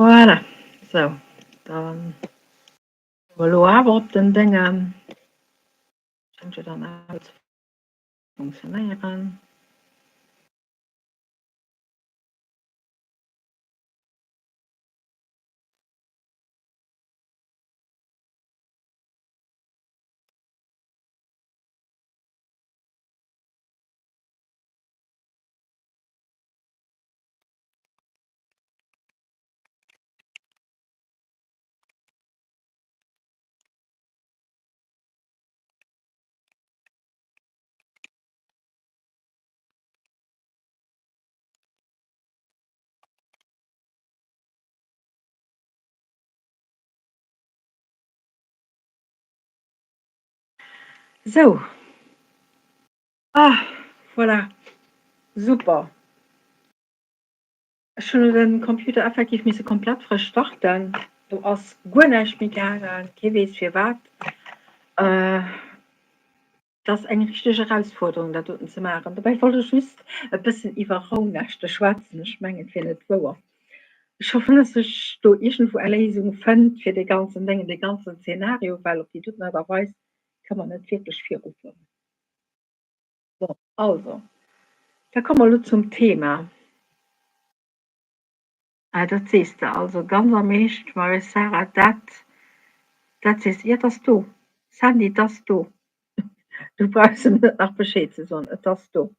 Voilà, sou, dann hu mer elo awer op den Déngen. Schéngt jo dann awer ze funktionéieren. Sou. Ah, voilà. Super. Ech hunn elo den Computer effektiv misse komplett frësch starten. Do ass guer näischt méi gaangen, kee weess firwat. Et ass eng richteg Erausfuerderung dat doten ze maachen. Dobäi wollt ech just e bëssen iwwer Rauhnächte schwätzen. Ech mengen et wier net wouer. Ech hoffen, dass sech do iergendwou eng Léisung fënnt fir dee ganzen Déngen, dee ganzen Zeenario, well op déi doten Aart a Weis ka mer net wierklech virufueren. Bon, also, da komme mer elo zum Thema. Ah, dat sees de also ganz am Eescht, Marie-Sarah, dat, dat sees de. Jo, et ass do, Sandy, et ass do. Du brauchs em net nach Bescheed ze soen, et ass do.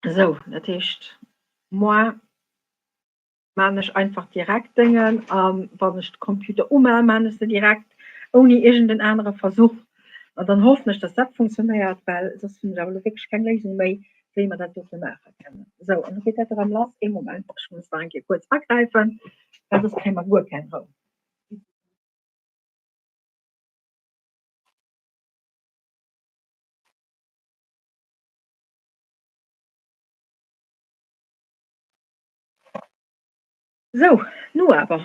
Esou, dat heescht, moi maan ech einfach direkt Déngen an wann ech de Computer umaan, maan ech se direkt ouni iergend en anere Versuch an dann hoffen ech dass dat funktionéiert, well soss hunn ech awer elo wierklech keng Léisung méi wéi mer dat dote maache kënnen. Sou an lo geet dat erëm lass. Ee Moment, ech muss nach eng Kéier kuerz agräifen, well soss kréie mer guer keng Rou. Sou, nu awer,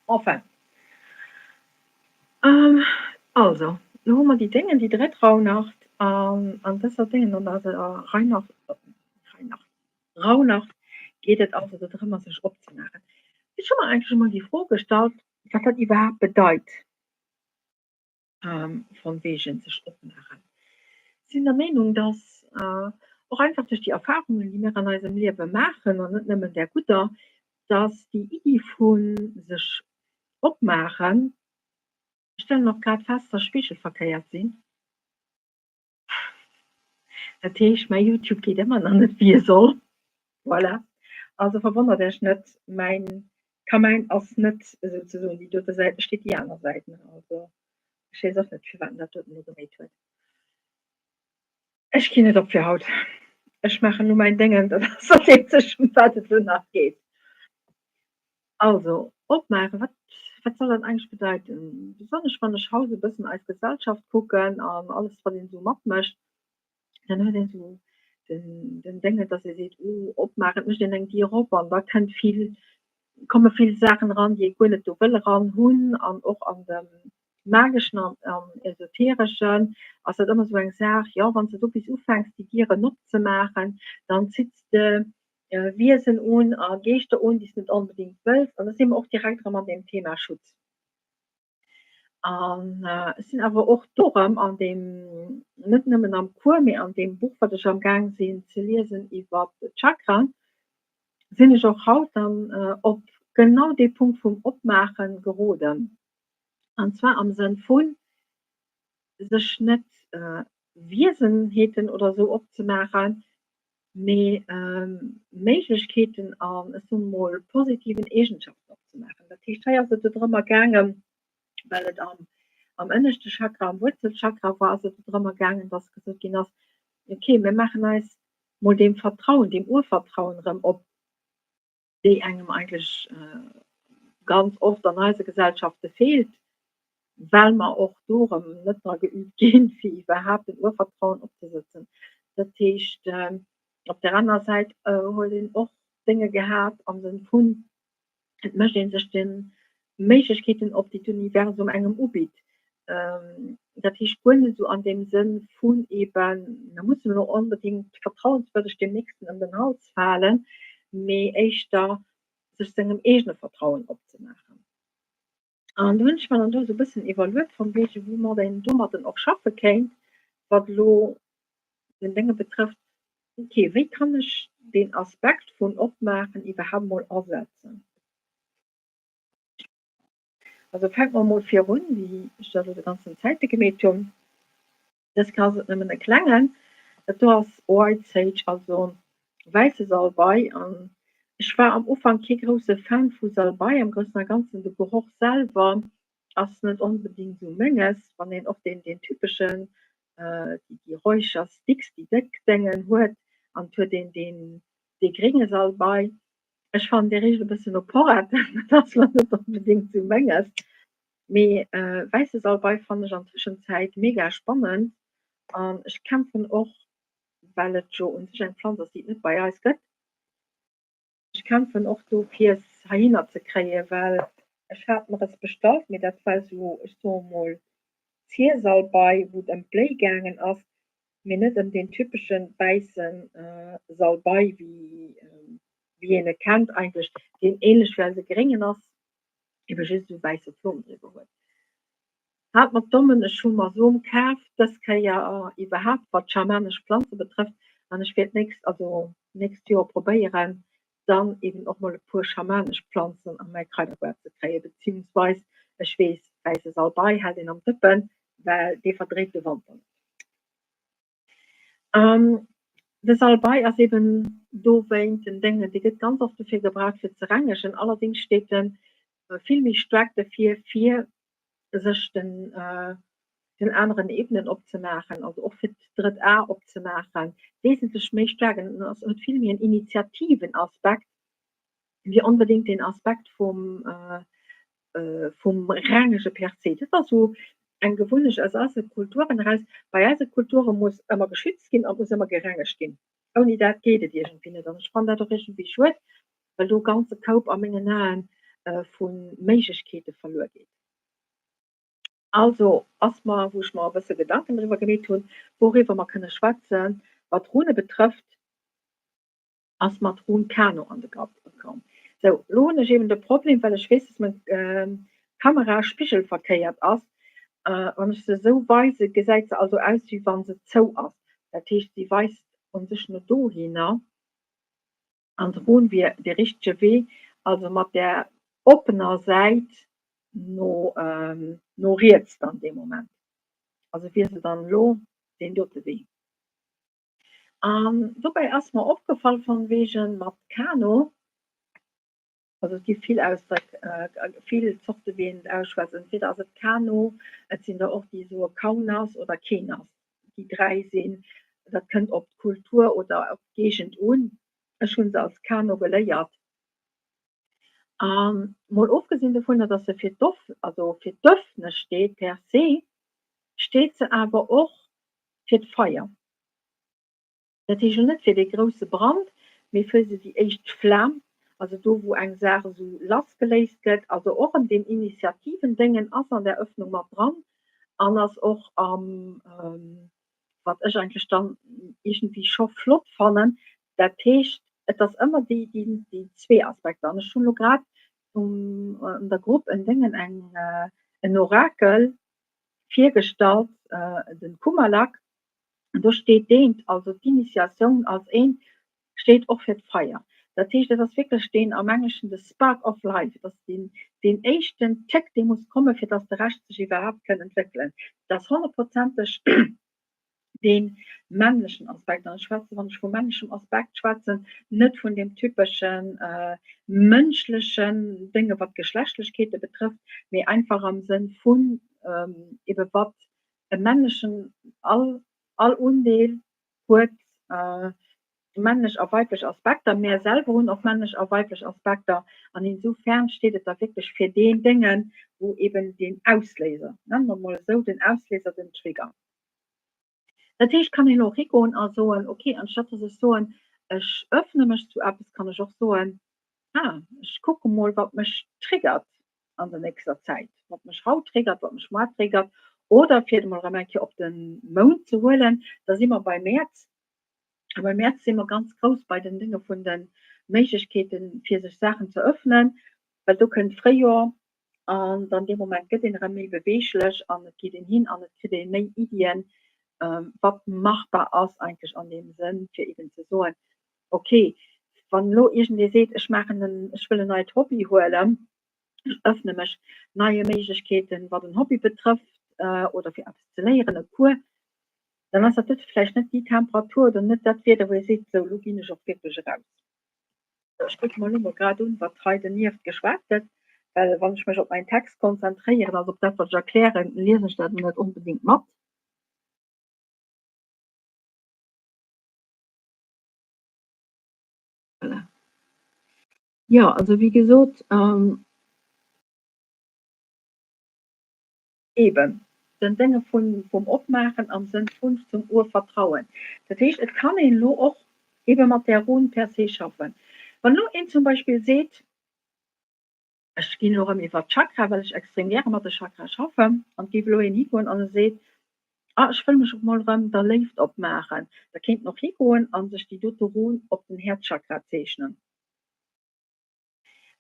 enfin. Also, lo hu mer déi Déngen, déi drëtt Rauhnacht an an dëser Déngen, an dëser Rauhnacht, Rauhnacht, Rauhnacht geet et also dodrëmmer sech opzemaachen. Ech hu mer eigentlech emol déi Fro gestallt, wat dat iwwerhaapt bedeit. Von wegen sech opmaachen. Sinn der Meenung, dass och einfach duerch déi Erfahrungen, déi mir an eisem Liewe maachen, an net nëmmen där gudder, dass déi Iddi vu sech opmaachen, ech stellen och grad fest, dass spigelverkéiert sinn, dat heescht mäi Youtube geet ëmmer nach net wéi e soll, voilà, also verwonnert Iech net, mäin Kamäin ass net esouzesoen déi dote Säit, e steet déi aner Säit, ne, also ech weess och net firwat en dat doten elo geméit huet. Ech ginn et op fir haut, ech maachen elo mäin Déngen, dat ass dat eenzegt ëm wat et elo nach geet. Also opmaachen, wat wat soll dat eigentlech bedeiten? Besonnesch wann ech haut e bëssen eis Gesellschaft kucken an alles wat een esou matmécht, dann huet een esou den, den Déngen, dass ee seet, oh, opmaachen, et mécht een eng Dier op an da kënnt vill, komme vill Saachen eran, déi ee guer net do wëll eran hunn. An och an dem Mageschen an am Esotereschen ass dat ëmmer esou eng Saach, jo, wann s de do bis ufänks, déi Dieren opzemaachen, dann zitts de Wiesen un a Geeschter un, déi s de net onbedéngt wëlls. An da si mer och direkt erëm an deem Thema Schutz. An ech sinn awer och do erëm an deem, net nëmmen am Cours, mee an deem Buch, wat ech amgaang sinn ze liesen iwwer d'Chakraen, sinn ech och haut dann op genau dee Punkt vum Opmaache geroden. An zwar am Sënn vun sech net Wiesenheeten oder esou opzemaachen, mee Méiglechkeeten an, ech soen emol, positiven Eegenschaften opzemaachen. Dat heescht, hei ass et dodrëmmer gaangen, well et am, am ënneschte Chakra, am Wuerzelchakra war, ass et dodrëmmer gaangen, dass gesot ginn ass, okay, mir maachen eis mol deem Vertrauen, deem Urvertrauen erëm op, déi engem eigentlech ganz oft an eise Gesellschafte feelt, well mer och do erëm net dra geüübt ginn, fir iwwerhaapt en Urvertrauen opzesëtzen. Dat heescht, op där anerer Säit huet een och Dénge gehat am Sënn vun, et mécht ee sech de Méiglechkeeten op, déi d'Universum engem ubitt. Dat heescht guer net esou an deem Sënn vun eben, mir mussen elo onbedéngt vertrauenswürdeg deem Nächsten ëm den Hals falen. mee éischter sech sengem eegene Vertrauen opzemaachen. An do hunn ech mer dann do esou e bëssen iwwerluet von wegen, wou mer denn domadden och schaffe kéint, wat elo den Dénge betrëfft, ok, wéi kann ech deen Aspekt vun opmaachen iwwerhaapt mol asetzen? Also fänke mer mol virun, wéi ech dat elo de ganzen Zäite gemeet hunn. Dës Kéier ass et nëmmen e klengen. Dat do ass White Sage, also wäisse Salbei. An ech war am Ufank kee grousse Fan vu Salbei. Am Groussen a Ganzen, de Geroch selwer ass net onbedéngt esou menges, wann een och deen, deen typeschen, déi Räuchersticks, déi déck Déngen huet an et huet een deen, dee grénge Salbei. Ech fannen, dee richt e bëssen no Porretten. Dat ass lo net onbedéngt esou menges. Mee wäisse Salbei fannen ech an Tëschenzäit mega spannend an ech kämpfen och, well et jo un sech eng Planz ass, déi et net bei eis gëtt, ech kämpfen och do fir es heihinner ze kréien, well ech hat mer es bestallt, mee dat war esou, ech soe mol Ziersalbei, wou et ëm d'Bléi gaangen ass, mee net ëm deen typesche wäisse Salbei, wéi een e kennt eigentlech, deen ähnlech wéi eise gréngen ass. ebe just esou wäisse Flom driwwer huet. Haalt mer d'Dommen, ech hu mer Som kaf, dës Kéier iwwerhaapt wat schamanesch Planze betrëfft, an ech wäert nächst, also nächst Joer probéieren, dann eben och mol e puer schamanesch Planzen a mäi Kraidergoart ze kréien, beziehungsweis ech weess, wäisse Salbei hält een am Dëppen, well dee verdréit de Wanter net. De Salbei ass eben dowéint den Déngen, dee gëtt ganz oft dofir gebraucht fir ze rengegen, allerdéngs steet e vill méi staark derfir fir sech den den aneren Ebenen opzemaachen, also och fir d'drëtt A opzemaachen, wesentlech méi staark en ass huet vill méi en initiativen Aspekt wéi onbedéngt deen Aspekt vum vum rengege per se. Dat ass esou eng Gewunnecht aus eise Kulturen eraus. Bei eise Kulture muss ëmmer geschützt ginn a muss ëmmer gerengegt ginn. Ouni dat geet et iergendwéi net. An ech fannen dat och iergendwéi schued, well do e ganze Koup a mengen Aen vu Méiglechkeete verluer geet. Also ass mer, wou ech mer e bësse Gedanken driwwer gemeet hunn, wouriwwer mer kënne schwätzen, wat d'Rune betrëfft, ass mer d'Run Kano an de Grapp komm. Sou, lo hunn ech eben de Problem, well ech weess, dass meng Kamera spigelverkéiert ass. Wann ech se esou weise, gesäit se also aus, wéi wa se zou ass. Dat heescht, si weist u sech no dohinner an d'Run wier de richtege Wee, also mat där oppener Säit no no riets dann dee Moment. Also wier se dann elo deen dote Wee. An dobäi ass mer opgefall von wegen mat Kano, also et gi vill Ausdréck, vill Zorte wéi een et ausschwätzt, entweder ass et Kano, et sinn der och déi soe Kaunas oder Kenas, déi 3 sinn, dat kënnt op d'Kultur oder op d'Géigend un, ech hu se als Kano geléiert. A mol ofgesinn dovunner, datt se fir d'Off, also fir d'Öffne steet per se, steet se awer och fir d'Feier. Dat heescht elo net fir dee grousse Brand, mee fir esou déi éischt Flam, also do wou eng Saach esou lassgeléist gëtt. Also och an deem initiativen Déngen ass an där Öffnung mat dran an ass och am, wat ech eigentlech dann iergendwéi scho flott fannen, dat heescht et ass ëmmer déi, déi, déi zwee Aspekter. An ech hunn elo grad um, an der Grupp en Déngen, eng, en Orakel virgestallt, den Kumalak, an do steet deent, also d'Initiatioun als eent, steet och fir d'Feier. Dat heescht, et ass wierklech deen, am Engleschen de spark of life, et ass deen, deen éischten Téck, dee muss kommen, fir dass de Rescht sech iwwerhaapt kënn entwéckelen. Dat ass honnertprozenteg dee männlechen Aspekt, an ech schwätzen, wann ech vu männlechem Aspekt schwätzen, net vun deem typesche mënschlechen Dénge wat d'Geschlechtlechkeete betrëfft, mee einfach am Sënn vun ebe wat e männlechen, all all Undeel huet männlech a weiblech Aspekter, mär selwer hunn och männlech a weiblech Aspekter, an insofern steet et da wierklech fir deen Déngen, wou eben deen Ausléiser, nennen mer et mol esou, den Ausléiser, den Trigger. Dat heescht, kann een och higoen a soen, okay, anstatt dass ech soen, ech öffne mech zu eppes, kann ech och soen, ah, ech kucke mol, wat mech triggert an der nächster Zäit, wat mech haut triggert, wat mech moar triggert. Oder fir et emol erëm eng Kéier op de Mount ze huelen, da si mer bei Mäerz. A beim Mäerz si mer ganz grouss bei den Dénge vun de Méiglechkeeten, fir sech Saachen ze öffnen, well do kënnt d'Fréijoer an dann dee Moment gëtt een erëm méi beweeglech an et geet een hin an et kritt ee méi Iddien, wat machbar ass eigentlech an deem Sënn, fir eben ze soen, okay, wann elo iergendee seet, ech maachen en, ech wëll en neit Hobby huelen, ech öffne mech neie Méiglechkeeten, wat en Hobby betrëfft oder fir eppes ze léieren, e Cours, dann ass dat vläicht net déi Temperatur oder net dat Wieder, wou ee seet, sou, elo ginn ech och wierklech eraus. Ech kucke mer elo mol grad un, wat hei donieft geschwat gëtt, well wann ech mech op mäin Text konzentréieren, also op dat, wat ech erklären, liesen ech dat net onbedéngt mat. Voilà. Jo, also wéi gesot, Eben, den Dénge vun, vum Opmaachen am Sënn vun zum Urvertrauen. Dat heescht, et kann een elo och ebe mat där Run per se schaffen. Wann elo een zum Beispill seet, ech ginn elo erëm iwwer d'Chakra, well ech extrem gäre mat de Chakra schaffen, an et géif elo een higoen an e seet, ah ech wëll mech och mol erëm der Léift opmaachen, da kéint en och higoen a sech déi dote Run op den Häerzchakra zeechnen.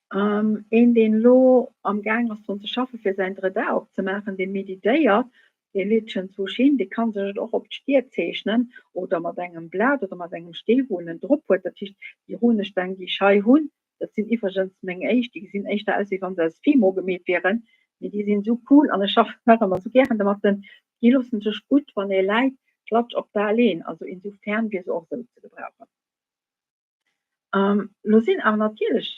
Een, deen elo am Gaang ass drun ze schaffen, fir säin drëtt A opzemaachen, dee meditéiert, dee leet sech enzwousch hin, dee ka sech et och op d'Stier zeechnen oder mat engem Blat oder mat engem Stee, wou en en drop huet. Dat heescht, déi Runesteng, déi ech hei hunn, dat sinn iwwregens meng éischt, déi gesinn éischter aus, wéi wa se aus Fimo gemeet wieren, mee déi sinn esou cool an ech schaffen nach ëmmer esou gären domatten. Déi loosse sech gutt, wann ee läit, klatsch op d'A leen. Also insofern wier se och esou ze gebrauchen. Lo sinn awer natierlech,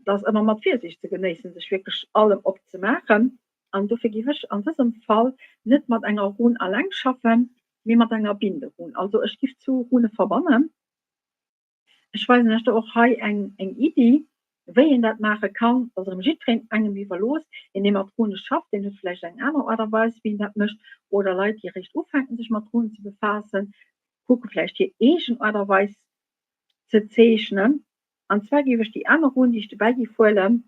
dat ass ëmmer mat Virsiicht ze genéissen, sech wierklech allem opzemaachen. An dofir géif ech an dësem Fall net mat enger Run alleng schaffen, mee mat enger Binderun. Also ech giff zwou Rune verbannen. Ech weisen lech do och hei eng eng Iddi, wéi een dat maache kann. Dat ass erëm jiddwereen engem iwwerlooss. Een, dee mat Rune schafft, deen huet vläicht eng aner Aart a Weis, wéi en dat mécht. Oder Leit, déi eréischt ufänken, sech mat Runen ze befaassen, kucke vläicht hir eegen Aart a Weis ze zeechnen. An zwar géif ech déi aner Run, déi ech dobäi géif huelen,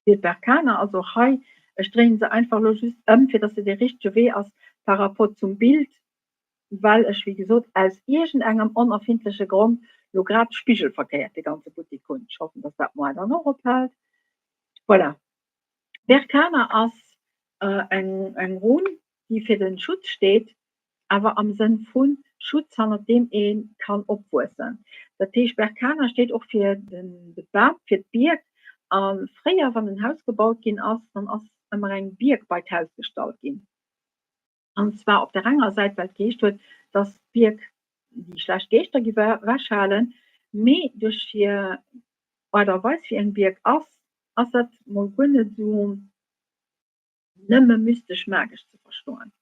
fir d'Berkana, also och hei, ech dréinen se einfach elo just ëm, fir dass se dee richtege Wee ass par rapport zum Bild, well ech, wéi gesot, aus iergendengem onerfindleche Grond elo grad spigelverkéiert de ganze Buttek hunn. Ech hoffen, dass dat moar dann och ophält. Voilà. Berkana ass eng eng Run, déi fir de Schutz steet, awer am Sënn vu Schutz hannert deem ee kann opwuessen. Dat heescht, Berkana steet och fir de Bam, fir d'Bierk. A fréier, wann en Haus gebaut ginn ass, dann ass ëmmer eng Bierk bei d'Haus gestallt ginn. An zwar op der enger Säit, well et geheescht huet, dass d'Bierk déi schlecht Geeschter giff ewechhalen, mee duerch hir Aart a Weis, wéi eng Bierk ass, ass dat mol guer net esou nëmme mystesch-magesch ze verstoen.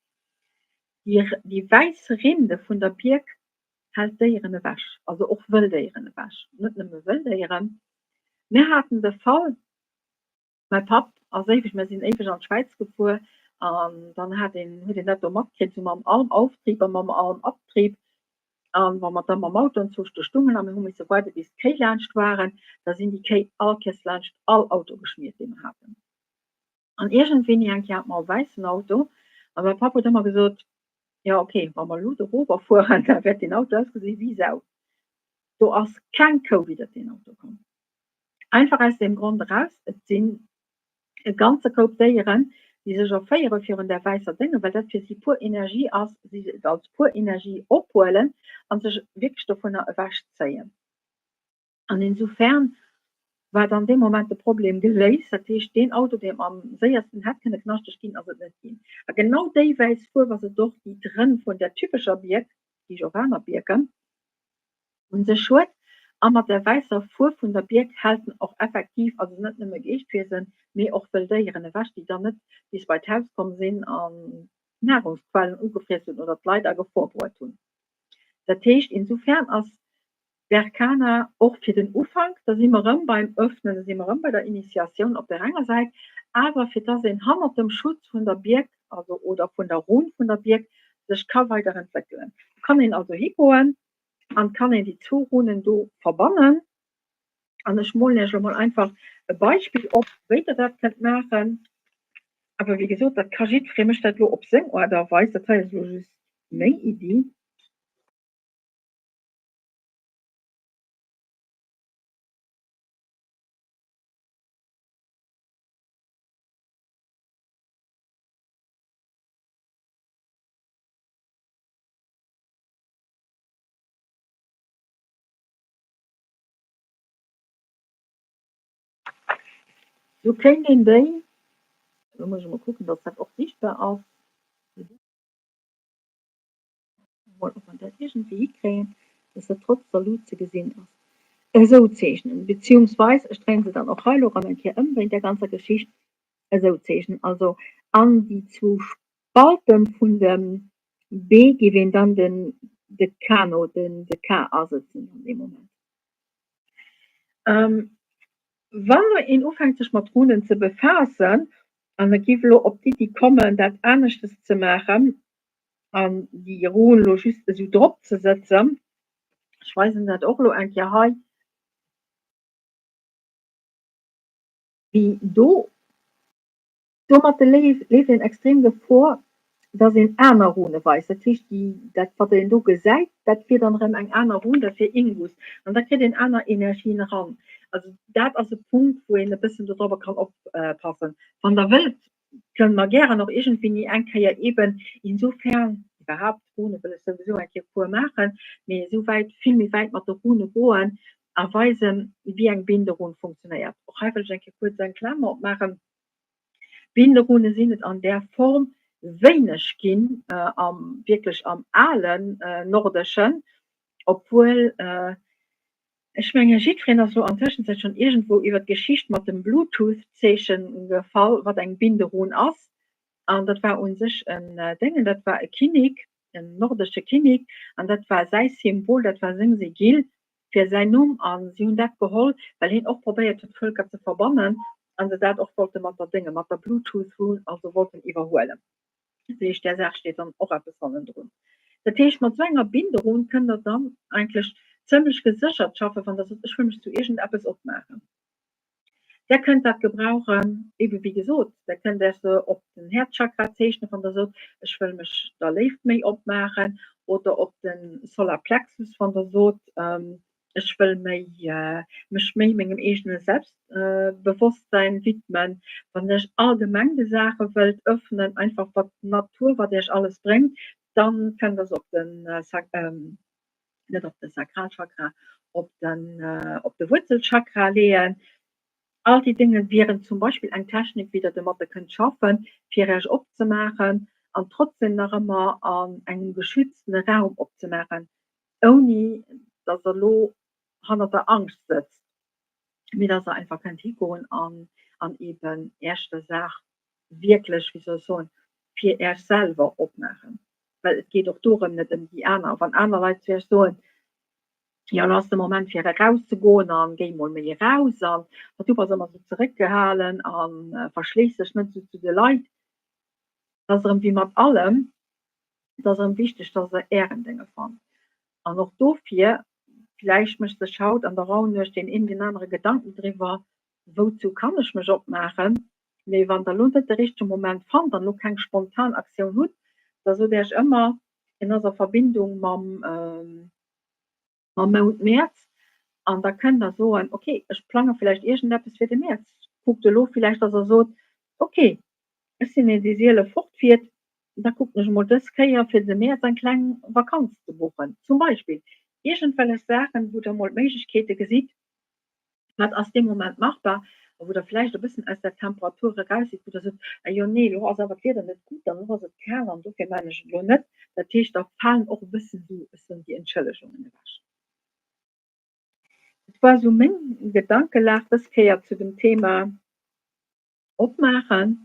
Déi wäiss Rinde vun der Bierk hält Déieren ewech, also och wëll Déieren ewech, net nëmme wëll Déieren. Mir haten de Fall, mäi Papp ass éiweg, mir sinn éiweg an d'Schwäiz gefuer an dann hat een, huet een dat do matkritt, esou mam Almauftrieb a mam Almabtrieb. An wa mer da mam Auto anzwousch do stungen a mir hu misse waarde bis d'Kéi laanscht waren, da sinn déi Kéi all Kéiers laanscht all Auto geschmiert, dee mer haten. An iergendwéini eng Kéier hat mer e wäissen Auto a mäi Papp huet ëmmer gesot, Jo, ok, wa mer elo dorower fueren, da wäert deen Auto ausgesi wéi Sau. Do ass keng Kou widder deen Auto komm. Einfach aus deem Grond eraus, et sinn e ganze Koup Déieren, déi sech erféiere virun där wäisser Dénge, well dat fir si pur Energie ass, si et als pur Energie ophuelen a sech wierklech dovunner ewechzéien. An insofern war dann dee Moment de Problem geléist. Dat heescht, deen Auto, deem am séiersten hätt kënne knaschteg ginn, ass et net ginn. A genau déi wäiss Fuerf ass et och, déi d'Rënn vun där typescher Bierk, déi jo och aner Bierken un sech huet. A mat där wäisser Fuerf vun der Bierk hält en och effektiv, also net nëmme Geeschtwiesen, mee och wëll Déieren ewech, déi dann net bis bei d'Haus komm sinn an d'Nahrungsquellen ugefriess hunn oder d'Leit a Gefor bruet hunn. Dat heescht, insofern ass Berkana och fir den Ufank, da si mer erëm beim Öffnen, da si mer erëm bei der Initiatioun op där enger Säit, awer fir dass een hannert dem Schutz vun der Bierk, also oder vun der Run vun der Bierk sech ka weiderentwéckelen. Do kann een also higoen an kann een déi zwou Runen do verbannen. An ech molen Iech elo mol einfach e Beispill op, wéi Der dat kënnt maachen. Awer wéi gesot, dat ka jiddweree mécht dat elo op seng Aart a Weis. Dat hei ass elo just meng Iddi. Do kéint een déi, elo muss ech emol kucken, datt dat och sichtbar ass, mol ob mer dat iergendwéi hikréien, datt dat trotz der Lut ze gesinn ass, esou zeechnen, beziehungsweis ech dréien se dann och hei elo erëm eng Kéier ëm wéint där ganzer Geschicht, esou zeechnen. Also an déi zwou Spalten vun dem B géif een dann den de Kano, den de K asëtzen an deem Moment. Wann een ufänkt sech mat Runen ze befaassen, an et géif elo op d'Iddi kommen dat aneschtes ze maachen an déi Run elo just esou drop ze sëtzen, ech weisen dat och elo eng Kéier hei, wéi do Domat leeft een extrem Gefor, dass een aner Rune weist. Dat heescht, déi, dat wat een do gesäit, dat wier dann erëm eng aner Run, dat wier Ingus. An da kritt een aner Energien eran. Also dat ass e Punkt, wou een e bëssen dodrobber kann oppassen. Wann Der wëllt, kënne mer gären och iergendwéini eng Kéier eben, insofern iwwerhaapt, Rune wëll ech souwisou eng Kéier Cours maachen, mee esou wäit, vill méi wäit mat de Rune goen a weisen, wéi eng Binderun funktionéiert. Och hei wëll ech eng Kéier kuerz eng Klamer opmaachen. Binderune sinn et an där Form wéineg ginn, am wierklech am alen Nordeschen, obwuel ech menge jiddwereen ass elo an Tëschenzäit schonn iergendwou iwwer d'Geschicht mat dem Bluetooth-Zeechen gefall, wat eng Binderun ass. An dat war u sech en Déngen, dat war e Kinnek, en nordesche Kinnek, an dat war säi Symbol, dat war seng Sigill fir säin Numm. A si hunn dat geholl, well hien och probéiert huet, d'Vëlker ze verbannen, a se dat och wollte mat der Dénge, mat der Bluetooth-Rune also wollten iwwerhuelen. Dat heescht, där Saach steet dann och eppes hannendrun. Dat heescht, mat esou enger Binderune kënnt Der dann eigentlech zëmmlech geséchert schaffen, wann Der sot, ech wëll mech zu iergendeppes opmaachen. Der kënnt dat gebrauchen, ebe wéi gesot, der kënnt Iech se op den Häerzchakra zeechnen, wann der sot, ech wëll mech der Léift méi opmaachen, oder op de Solar Plexus, wann der sot, ech wëll méi, mech méi mengem eegene Selbstbewosstsein widmen. Wann der Iech allgemeng de Saache wëllt ëffnen, einfach wat d'Natur, wat Iech alles bréngt, dann kënnt der se op den net op de Sakralchakra, op den op de Wuerzelchakra leeën. All déi Dénge wieren zum Beispill eng Technik, wéi Der domatter kënnt schaffen, fir Iech opzemaachen an trotzdem nach ëmmer an engem geschütztene Raum opzemaachen, ouni dass Der elo hannert der Angscht sëtzt, mee dass Der einfach kënnt higoen an an eeben Iech der Saach wierklech, wéi soll ech soen, fir Iech selwer opmaachen. Well et geet och dorëm, net ëm déi aner. Wann aner Leit zu Iech soen, jo elo ass de Moment fir erauszegoen a géi mol méi eraus an du bass ëmmer esou zeréckgehalen a verschléiss dech net esou zu de Leit, dat ass erëm wéi mat allem, et ass erëm wichteg, dass Der Ären Dénge fannt. An och dofir, villäicht mécht sech haut an der Raunuecht deen een deen anere Gedanken driwwer, wouzou kann ech mech opmaachen? Mee wann Der elo net de richtege Moment fannt an elo keng spontan Aktioun hutt, da sot Iech ëmmer, en ass a Verbindung mam mam Mount Mäerz an da kënnt Der soen, ok, ech plange vläicht iergendeppes fir de Mäerz. Kuckt elo vläicht, dass Der sot, ok, ech sinn een, dee siele fortfiert, da kucken ech emol dës Kéier fir de Mäerz eng kleng Vakanz ze buchen, zum Beispill. Iergendwellech Saachen, wou Der emol d'Méiglechkeete gesitt, Wat ass dee Moment machbar? A wou Der vläicht e bëssen aus der Temperatur eraus sidd, wou Der sot, Ah jo, nee, elo ass awer d'Wieder net gutt an elo ass et kal an dofir maachen ech et elo net. Dat heescht, da falen och e bëssen esou e bëssen déi Entschëllegungen ewech. Dat war esou meng Gedankelag dës Kéier zu dem Thema Opmaachen.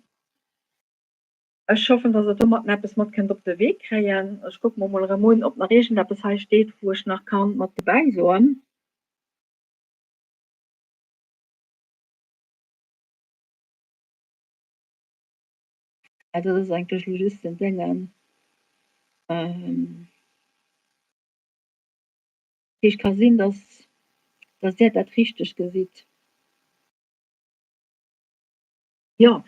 Ech hoffen, dass Der domatten eppes mat kënnt op de Wee kréien. Ech kucke mer mol erëm un, ob nach iergendeppes hei steet, wou ech nach kann mat dobäi soen. Also dat ass eigentlech elo just den Déngen. Et ka sinn, dass dass Dir dat richteg gesitt. Jo,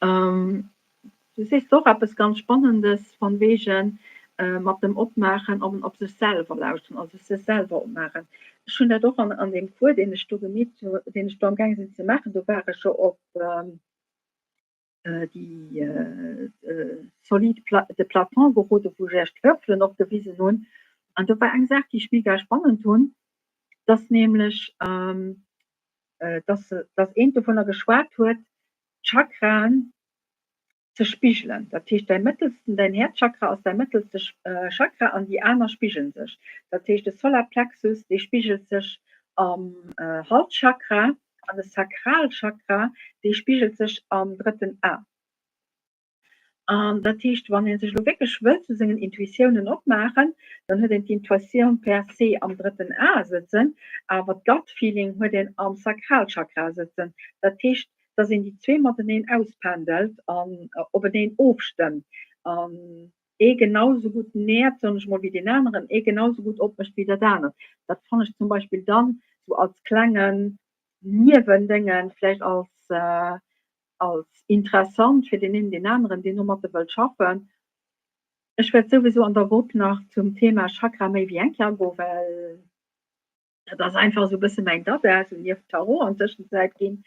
du sees och eppes ganz Spannendes von wegen mat dem Opmaachen an op sech selwer lauschteren, also sech selwer opmaachen. Ech hunn dat och an an deem Cours, deen ech do gemeet, deen ech do amgaang sinn ze maachen, do war ech jo op déi solide de Platon geroden, wou ech Iech d'Würfelen och gewisen hunn. An do war eng Saach, déi ech mega spannend hunn, dass nämlech, dass dass eent dovunner geschwat huet. d'Chakraen ze spigelen. Dat heescht däi mëttelsten, däin Häerzchakra ass däi mëttelste Chakra an déi aner spigelen sech. Dat heescht de Solarplexus, dee spigelt sech am Halschakra an de Sakralchakra, dee spigelt sech am drëtten A. An dat heescht, wann ee sech elo wierklech wëllt zu sengen Intuitiounen opmaachen, dann huet een d'Intuitioun per se am drëtten A sëtzen, awer d'Gut Feeling huet een am Sakralchakra sëtzen. Dat heescht, dass een déi zwee mateneen auspendelt an openeen ofstëmmt an ee genau sou gutt nährt, soen ech mol, wéi deen aneren, ee genau sou gutt opmécht wéi dat anert. Dat fannen ech zum Beispill dann sou als klengen Niewendéngen vläicht als als interessant fir deen een, deen aneren, deen domatte wëllt schaffen. Ech wäert souwisou an der Grupp nach zum Thema Chakra méi wéi eng Kéier agoen, well dat ass einfach esou e bësse mäin Dada, esou nieft Tarot an Tëschenzäit ginn.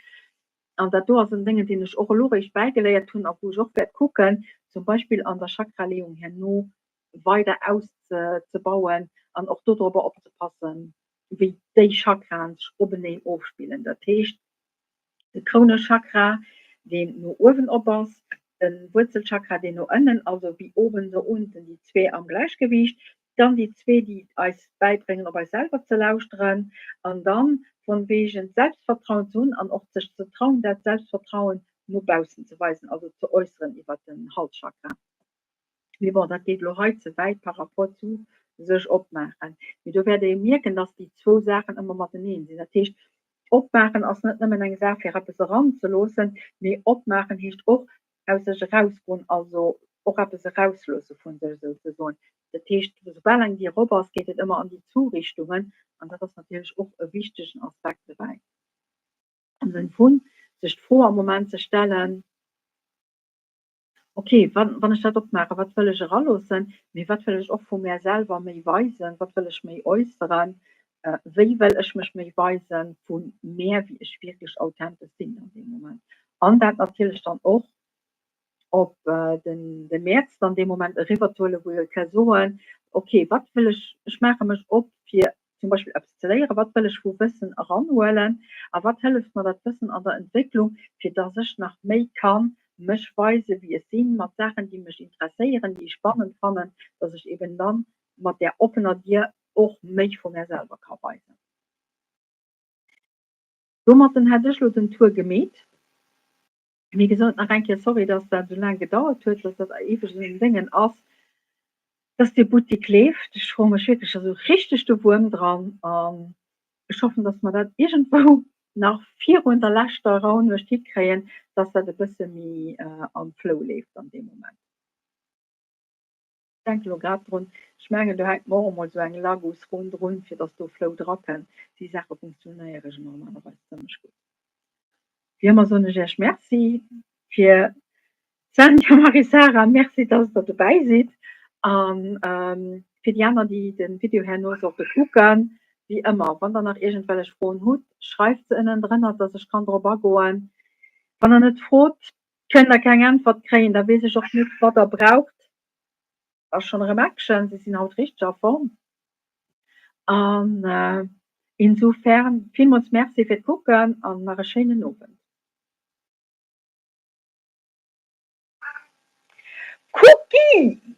An dat do ass en Déngen, deen ech och elo réischt bäigeléiert hunn a wou ech och wäert kucken, zum Beispill an der Chakraleeung herno weider auszebauen an och dodrobber opzepassen, wéi déi Chakraen sech openeen ofspillen. Dat heescht, de Krounechakra, deen no uewen op ass, de Wuerzelchakra, deen no ënnen, also wie oben so unten, déi zwee am Gläichgewiicht, dann déi zwee, déi eis bäibréngen, op eis selwer ze lauschteren an dann von wegen d'Selbstvertrauen ze hunn an och sech ze trauen, dat Selbstvertrauen no baussen ze weisen, also ze äusseren iwwert den Halschakra. Mee bon, dat geet elo hei ze wäit par rapport zu sech opmaachen. Mee do wäert Der jo mierken, dass déi zwou Saachen ëmmer mateneen sinn. Dat heescht, opmaachen ass net nëmmen eng Saach, fir eppes eranzeloossen, mee opmaachen heescht och aus sech erausgoen, also och eppes erausloosse vu sech souzesoen. Dat heescht, soubal eng Dier op ass, geet et ëmmer an déi zwou Richtungen an dat ass natierlech och e wichtegen Aspekt dobäi, am Sënn vun sech d'Fro am Moment ze stellen, Ok, wann, wann ech dat opmaachen, wat wëll ech eraloossen, mee wat wëll ech och vu mär selwer méi weisen, wat wëll ech méi äusseren, wéi wëll ech mech méi weisen vu mär, wéi ech wierklech authentesch sinn an deem Moment. An dat natierlech dann och op den, de Mäerz dann dee Moment eriwwerzehuelen, wou ee ka soen, ok, wat wëll ech, ech maache mech op fir zum Beispill eppes ze léieren, wat wëll ech vu Wëssen eranhuelen a wat hëlleft mer dat Wëssen an der Entwécklung, fir dass ech nach méi kann mech weisen, wéi ech sinn, mat Saachen, déi mech interesséieren, déi ech spannend fannen, dass ech eben dann mat där oppener Dier och méi vu mär selwer ka weisen. Domatten hätt ech lo den Tour gemeet. Wéi gesot, nach eng Kéier sorry, dass dat esou laang gedauert huet, dass dat éiweg esou en Déngen ass, dass dee Buttik leeft. Ech froe mech wierklech, ass esou richteg de Wuerm dran an ech hoffen, dass mer dat iergendwou nach virun der leschter Rauhnuecht hikréien, dass dat e bësse méi am Flow leeft an deem Moment. Denken elo grad drun, ech mengen do hänkt mer och emol esou eng Lagos rondrun, fir dass do Flou drakënnt. Déi Saache funktionéiere normalerweis zimlech gutt. Wéi ëmmer soen ech Iech Merci fir Svenja, Marie-Sarah, Merci dass der dobäi sidd an fir déi aner déi de Video herno sollte kucken, wéi ëmmer wann der nach iergendwellech Froen hutt, schreift se ënnendrënner, dass ech kann drop agoen. Wann der net frot, kënnt der keng Äntwert kréien, da weess ech och net wat der braucht. Ass schon erëm Action, si sinn haut richteg a Form. An insofern villmools Merci fir d'Kucken an nach e schéinen Owend. Cookie!